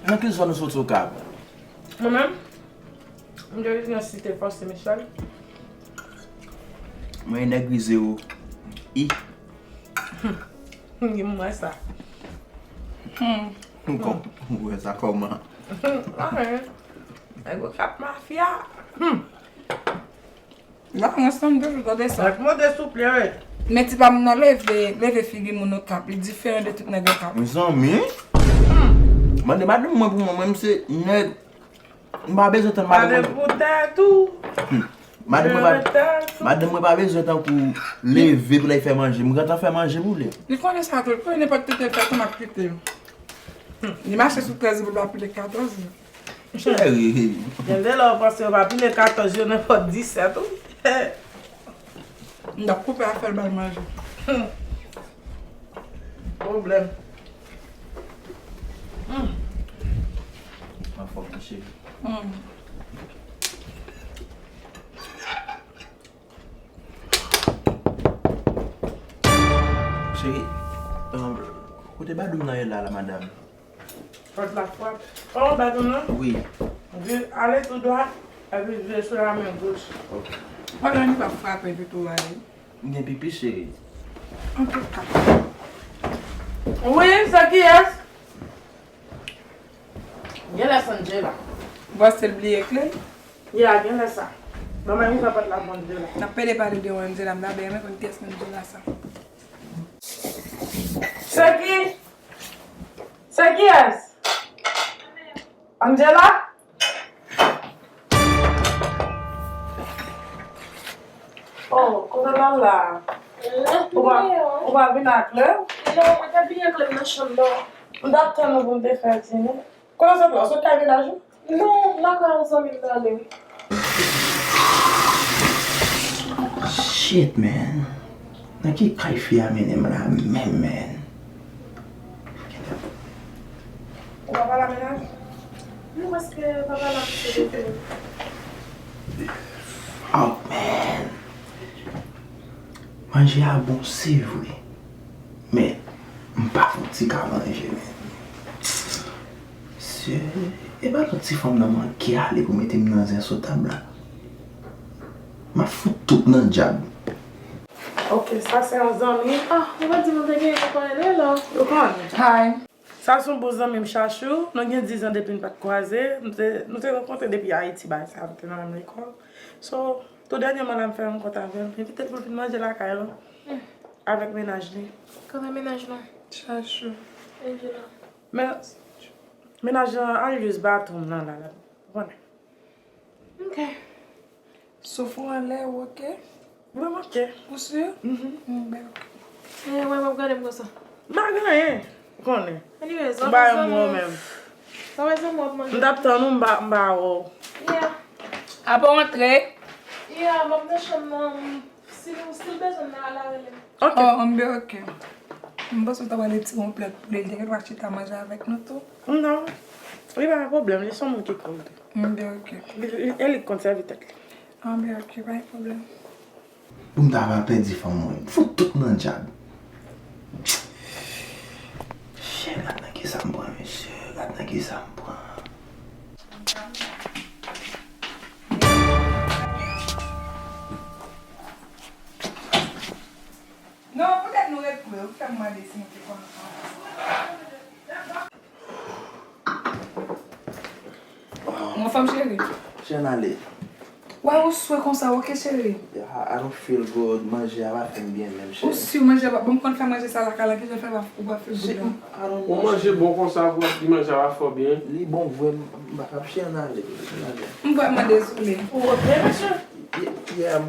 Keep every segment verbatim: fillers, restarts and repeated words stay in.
Nan ki zòn ou soti Okap? Mwen menm, m te rete nan Site Fòs Sen Michèl. Mwen e nèg Rize o. I. M wè sa. Hmm. Ou wè sa kòman? Anyen. Nèg Okap mafya. Hmm. Lawrence, tann toujou tande sa. Mwen mande souple, wi. Men ti pa m nan leve, leve figi moun Okap. Li diferan de tout nèg Okap. Mezanmi. Mande madanm mwen pou mwen, mwen se nèg. M pa bezwen tann madanm mwen. Pale pou tèt ou. Hmm. Madanm mwen pa, madanm mwen pa bezwen tankou leve pou l al fè manje. M gentan fè manje pou li. Li konnen sa tou. Pou nenpòt kote l fè tou, m ap kite. Hmm. Li mache sou trèz pou l pa pile katòz. Cheri. Gen de lè w panse yo pa pile katòz, yo nenpòt disèt, wi. M t ap koupe afè l ba l manje. Pwoblèm. Hmm. Anfòm, wi, cheri. Hmm. Cheri, um, kote badou m nan ye la, la, madanm? Pòt la frape. Oh, badou m nan? Wi. Vire, ale tou dwat, epi vire sou la men goch. Ok. Pandan li pa frape, epi tou ale. M gen pipi, cheri. Antouka. Wi, se kiyès? Genlè se Angela. Bòs te bliye kle l? Ya, genlè sa. Ban m ouvè pòt la pou Angela. N ap pede pale de Angela, m ta byen renmen konn kiyès Angela sa. Se ki? Se kiyès? Angela? Oh, kote l al la? Ou pa, ou pa vin ak lè? Non, mwen te bliye kle m nan chanm nan. M t ap tann ou pou m te fè dine. Kote w sot la? Ou sot kay mennaj ou? Non, lakay yon zanmi m m ale wi. Shit, man. Nan ki kay fi a mennen m la menm, man? Ou pa pale a mennaj? Nou prèske pa pale a misye depi. Oh, man. Manje a bon, se vre. Men, m pa fè yon ti ka manje, men. Se, e pa yon ti fanm nan manke ale pou mete m nan zen sou tab la. M ap fout tout nan dyab. Ok, sa se yon zanmi. Ah, ou pa di nou te genyen, nou konnen li la. Ou konnen. Hi. Sa se yon bon zanmi m, Chachou. Nou gen diz an depi n pa t kwaze. Nou te, nou te rankontre depi Ayiti, bagay sa, nou te nan menm lekòl. So, tou dènyèman la, m fè rankont avè l. M envite l pou l vin manje lakay nou. Hmm. Avèk mennaj li. Kote mennaj nou? Chachou. Angela. Men, mennaj lan al jis baton m nan la, la. Ou konnen. Ok. Souf ou anlè, ou oke? Mwen m oke. Ou si? Mhm. Mm, ben oke. E, wè, w ap gade m konsa. M pa gen anyen. Ou konnen. Anyways, m pa yon mò menm. Sa wè zanmi w ap manje. M t ap tann ou, m pa, m pa wè w. Yeah. Apa w antre? Yeah, m ap nan chanm nan. Si l, si l bezwen m nan, al rele m. Ok. Oh, m byen oke. M panse w ta pral retire yon plèt poulè, li te gen dwa chita manje avèk nou tou. Non. Li pa gen pwoblèm, li se yon moun ki konn tou. M byen oke. Li, li, e li k konn sèvi tèt li. Ah, m byen oke, pa gen pwoblèm. Pou m ta va pèdi fanm mwen, m fout tout nan dyab. Shit, gad nan kisa m pran, mesye, gad nan kisa m pran. Non, poutèt nou ret kwe, ou fè m mande si nou te konn ansanm. Mwen fanm cheri. Jan ale. Why ou swe konsa, oke cheri? Yeah, I don't feel good. Manje a pa fè m byen menm, cheri. Ou si manje a pa, bon, m konn fè manje sa lakay la, kijan fè ou pa feel good la? Ou manje bon konsa, pou w ap di manje a pa fè w byen? Li bon vre, m pa kab, cheri, ann ale, ann ale. M vrèman dezole. Ou oke, mesye? Yeah, yeah, m,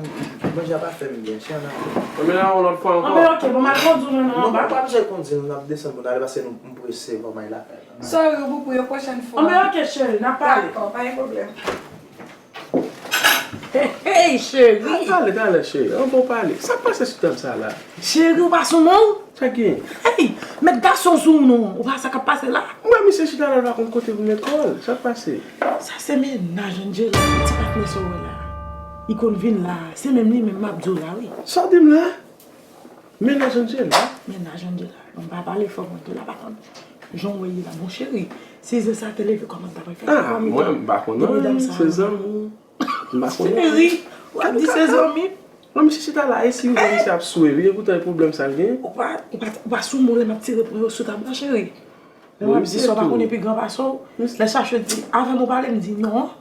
manje a pa fè m byen, cheri, ann ale. Anben, yon lòt fwa ankò. Anben, oke, bon, m al kondi w menm anba. Non, pa, pa bezwen kondi, nou ap desann pou n ale, paske nou, m prese, fò m al lakay la. Sorry, Boubou, yon pwochèn fwa. Anben, oke, cheri, n ap pale. Dakò, pa gen pwoblèm. Hey, hey, cheri. Talè, talè, cheri. Ann bon pale. Sa k pase sou tab sa la? Cheri, ou pa sou non? Sa k gen? Hey, met gason sou ou non. Ou pa sa k ap pase la? M wè misye chita la, l pa konn kote pou met kò l. Sa k pase? Sa se mennaj Angela, ti patnè sa w wè la. Li konn vin la. Se menm li menm m ap di w la, wi. Sa w di m la? Mennaj Angela? Mennaj Angela. Bon, m pa pale fò pou Angela pa tande. Jan w wè ye la, mon cheri. Si se sa te leve, kòman m ta pral fè? Ah, mwen, m pa konn anyen, se zanmi. M pa konn anyen. Cheri, w ap di se zanmi? Non, misye chita la, e si misye ap swe, wi, e poutan e pwoblèm sa l gen? Ou pa, ou pa, ou pa sou mwen lè m ap tire pwen yo sou tab la, cheri. Lè m ap di sa, w pa konnen pi gran pase w. Lè Chacho di, avè m ou pale, m di non.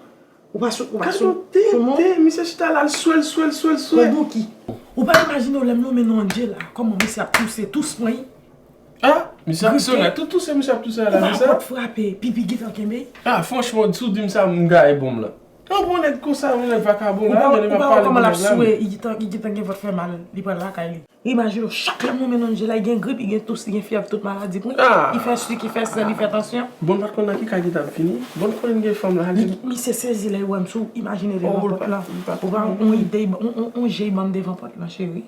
Ou pa sou, ou pa sou, sou mwen. Gade yon tenten, misye chita la, l swe, l swe, l swe, l swe. Yon bouki. Ou pa imajine w lè m lonmen nan Angela, kòman misye ap touse, tous mwen. Ah, misye ap sone, tout touse, misye ap touse la, misye. Ou pa pòt frape, pipi gentan kenbe. Ah, franchman, si w di m sa, m gaye bon m lan. Ou pa wè nèg konsa, yon nèg vakabon la, men li pa pale pou nèg la. Ou pa wè kòman l ap swe, li gentan, li gentan gen vant fè mal, li pral lakay li. Imajine w, chak lè m lonmen nan Angela, li gen grip, li gen tous, li gen fyèv, tout maladi pran. Ah. Li fè sik, li fè sèl, li fè tansyon. Bon, m pa t konn nan ki kay li t ap vini. Bon, m konnen l gen fanm la, li. Misye sezi lè l wè m sou, imajine devan pòt lan. Ou pa yon ide, yon, yon, yon je ban m devan pòt lan, cheri.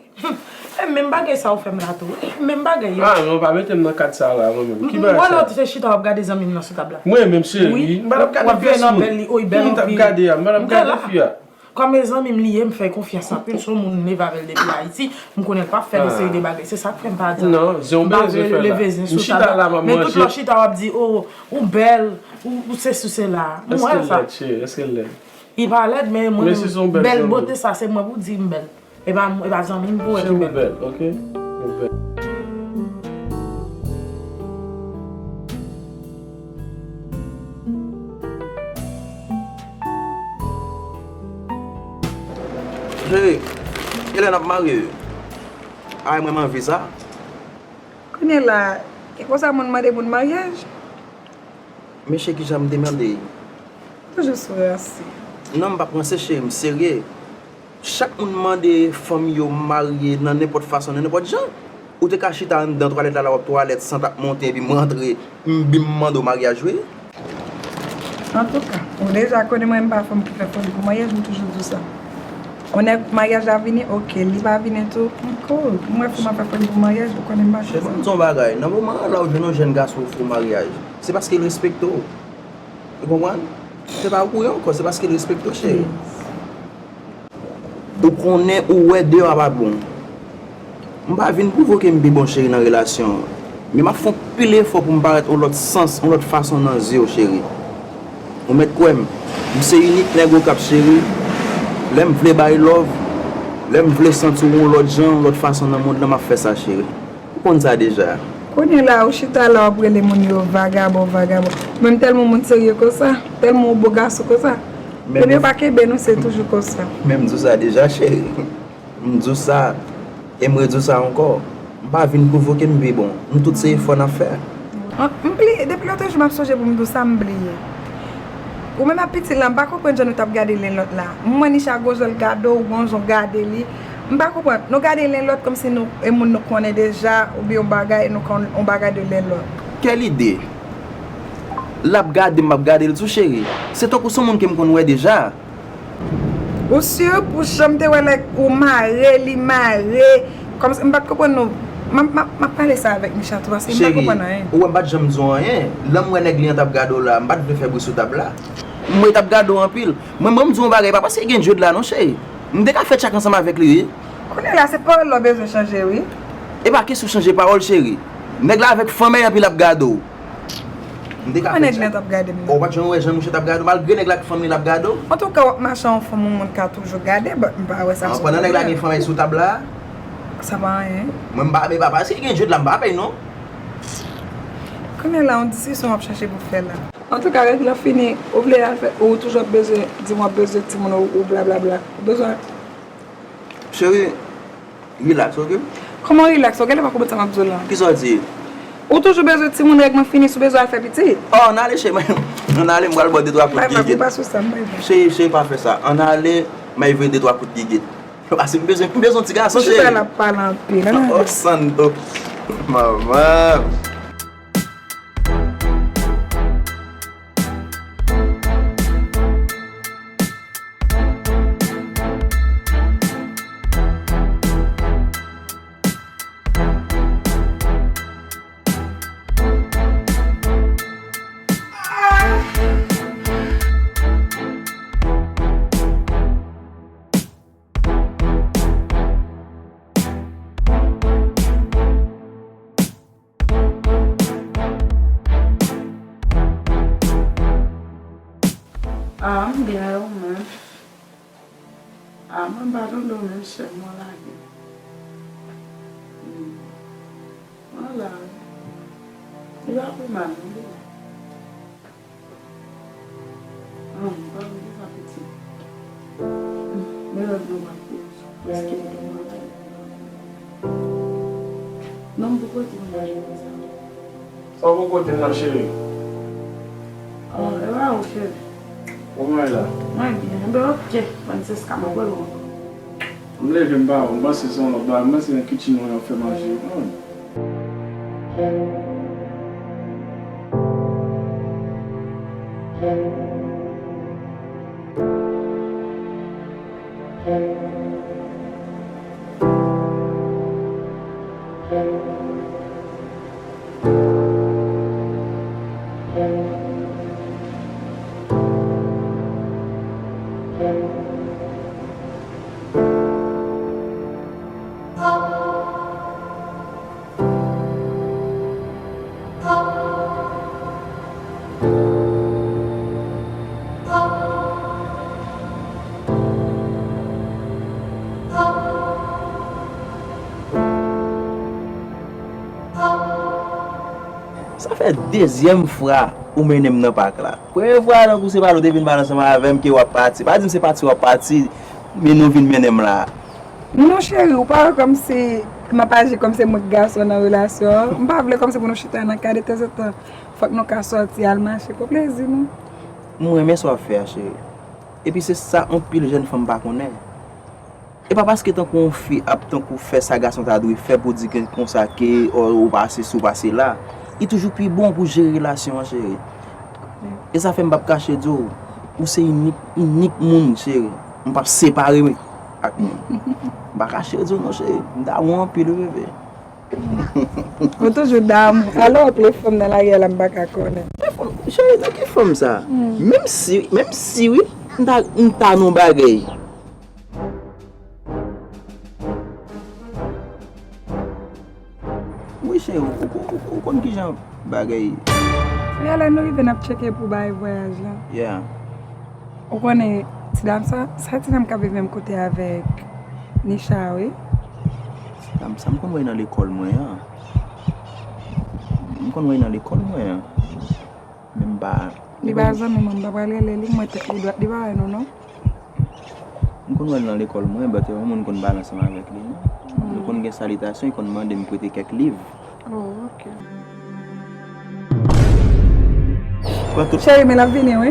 E menm bagay sa ou fè m la tou. E menm bagay yo. Ah, non, pa mete m nan kad sa la, mwen menm. Ki bagay sa? Ou wè lè w te chita w ap gade zanmi m nan sou tab la? Mwen menm, cheri, m pa t ap gade fyès moun. Ou ap veye nan bèl li, o, li bèl anpil. M t ap gade a, m pa t ap gade fi a. Kòm e zanmi m li ye, m fè konfyans anpil. Se yon moun m leve avè l depi Ayiti. M konnen l p ap fè de seri de bagay. Se sa k fè m pa di. Non, zen w bezwen fè la. M pa vle leve zen sou tab la. Men tout lè w chita, w ap di, o, ou bèl, ou, ou sesi, ou sela. M wè sa. Èske l lèd, cheri? Èske l lèd? Li pa lèd, men mwen menm, bèl bote sa, se mwen pou di m bèl. E pa, e pa zanmi m pou wè ki bèl. Cheri, ou bèl, oke? Ou bèl. Cheri, kilè n ap marye? Ay, mwen, m anvi sa. Kounye la, e konsa moun mande moun maryaj? Mesye, kijan m te mande? Toujou sou ranse. Non, m p ap ranse, cheri, m serye. Chak moun mande fanmi yo marye nan nenpòt fason, nan nenpòt jan. Ou te ka chita anndan twalèt la, la w ap twalèt, san t ap monte, epi m rantre, m, m mande w maryaj, wi. Antouka, ou deja konnen mwen, m pa fanm ki fè foli pou maryaj, m toujou di w sa. Yon nèg maryaj la vini, oke, li pa vini tou, m cool. M wè fanm ap fè foli pou maryaj, ou konnen m pa fè sa. Cheri, ban m di w yon bagay, nan moman an la ou jwenn yon jèn gason ou fè w maryaj, se paske l respekte w. Ou konprann? Se pa ou ye ankò, se paske l respekte w, cheri. Ou konnen, ou wè deyò a pa bon. M pa vin pwouve w ke m pi bon, cheri, nan relasyon an. Men m ap fè yon pil efò pou m parèt yon lòt sans, yon lòt fason nan zye w, cheri. Ou mèt kwè m. M se inik nèg Okap, cheri. Lè m vle bay love, lè m vle santi w yon lòt jan, yon lòt fason nan mond lan, m ap fè sa, cheri. Ou konn sa deja. Kounye la, ou chita la, w ap rele moun yo vagabon, vagabon. Menm tèlman moun serye konsa, tèlman w bo gason konsa. Epi yo pa kenbe nou, se toujou konsa. Men m di w sa deja, cheri. M di w sa, e m redi w sa ankò. M pa vin pwouve w ke m pi bon. Nou tout se efò n ap fè. M, m bliye, depi lòt jou m ap sonje pou m di w sa, m bliye. Ou menm ak pitit la, m pa konprann jan nou t ap gade len lòt la. M wè Nisha gon jan l gade w, gon jan w gade li. M pa konprann. Nou gade len lòt kòmsi nou, e moun nou konnen deja, oubyen yon bagay, nou konn yon bagay de len lòt. Kèl ide? L ap gade m, m ap gade l tou, cheri. Se tankou se yon moun ke m konn wè deja. Ou si pou jan m te wè lè ou mare, li mare, kòmsi m pa t konprann nou. M ap, m ap, m ap pale sa avèk Micha tou, paske m pa konprann anyen. Cheri, ou wè m pa t janm di w anyen. Lè m wè nèg li an t ap gade w la, m pa t vle fè bri sou tab la. M wè l t ap gade w anpil. Mwen, mwen, m di w yon bagay, pa paske gen Jude la non, cheri. M te ka fè tchak ansanm avèk li, wi. Kounye la, se pawòl la w bezwen chanje, wi. E pa kesyon chanje pawòl, cheri. Nèg la avèk fanm anpil ap gade w. M te ka fè tchak. Kòman nèg la t ap gade m nan? Ou pa t janm wè jan mouche t ap gade w, malgre nèg la ak fanm li l ap gade w. Antouka, w ap mache ak yon fanm yon moun ka toujou gade, but m pa wè sa. An, pandan nèg la gen fanm sou tab la? Sa pa anyen. Mwen, m pa, men pa paske gen Jude la, m pa pè non. Kounye la, yon diskisyon w ap chache pou fè la. Antouka, règ lan fini, ou vle al fè, ou toujou ap bezwen di m w ap bezwen timoun ou, ou blablabla. Ou bezwen. Cheri, relax, oke? Kòman relax? Ou genlè pa konprann sa m ap di w la. Kisa w di? Ou toujou bezwen timoun, règ lan fini, si w bezwen al fè pitit. Oh, ann ale, cheri, ann ale, m pral ba w de twa kout gigit. Bay, bay, pa sou sa, m bay, bay. Cheri, cheri, pa fè sa. Ann ale, m ay voye de twa kout gigit. Paske m bezwen, m bezwen yon ti gason, cheri. Chita la ap pale anpil, ann ale. Oh, Santo. Manman. Ah, m byen, e ou menm? Ah, mwen pa tande w menm, chè, mwen lage. Hmm. Mwen la wi. Li pa pi mal non, bebe. Ah, m pa vle sa pitit. Hmm, men lòt mwen pa pi prèske yon mwa la. Non, m poko di mwen lage konsa. Sa w poko di m nan, cheri? Ah, e pa ou, cheri. Kòman w ye la? Mwen byen. Enben, oke, Francisca, m ap wè w ankò. M leve, m pa wè w. M panse se yon lòt bagay. M panse nan kitchen mwen y ap fè manje. Hmm. Sa fè dezyèm fwa ou mennen m nan pak la. Premye fwa a, tankou se pale w te vin pale ansanm avè m ke w ap pati. Pa di m se pati w ap pati, men nou vin mennen m la. Non, cheri, ou pa wè kòmsi m ap aji kòmsi mwen k gason nan relasyon an? M pa vle kòmsi pou nou chita nan kay detanzantan. Fòk nou ka sòti al mache pou plezi nou. M renmen sa w ap fè a, cheri. Epi se sa anpil jèn fanm pa konnen. E pa paske tankou yon fi ap tankou fè sa gason ta dwe fè pou di ke konsa ke, o, ou pa sesi, ou pa sela. Li toujou pi bon pou jere relasyon an, cheri. E sa fè m p ap kache di w, ou se inik, inik moun, cheri. M p ap separe ak moun. M pa kache di w non, cheri. M damou anpil, wi, bebe. Ou toujou damou. Alò, ap le fanm nan lari a la, m pa ka konnen. Cheri, nan ki fòm sa? Hmm. Menm si, menm si, wi, m ta, m ta nan bagay. Wi, cheri, ou, ou, ou, ou konn kijan bagay. Wi, alè nou rive n ap tcheke pou bay vwayaj la. Yeah. Ou konnen, ti dam sa, sa ti dam k ap viv menm kote avèk Nisha, wi. Ti dam sa, m konn wè nan lekòl mwen an. M konn wè nan lekòl mwen an. Men m pa. Li pa zanmi mwen, m pa pral rele li, mwen tèt li dwat, li pa wè nou, non. M konn wè l nan lekòl mwen, but yon moun konn pale ansanm avèk li, non. Hmm. Nou konn gen salitasyon, li konn mande m prete kèk liv. Oh, ok. Cheri, men l ap vini, wi.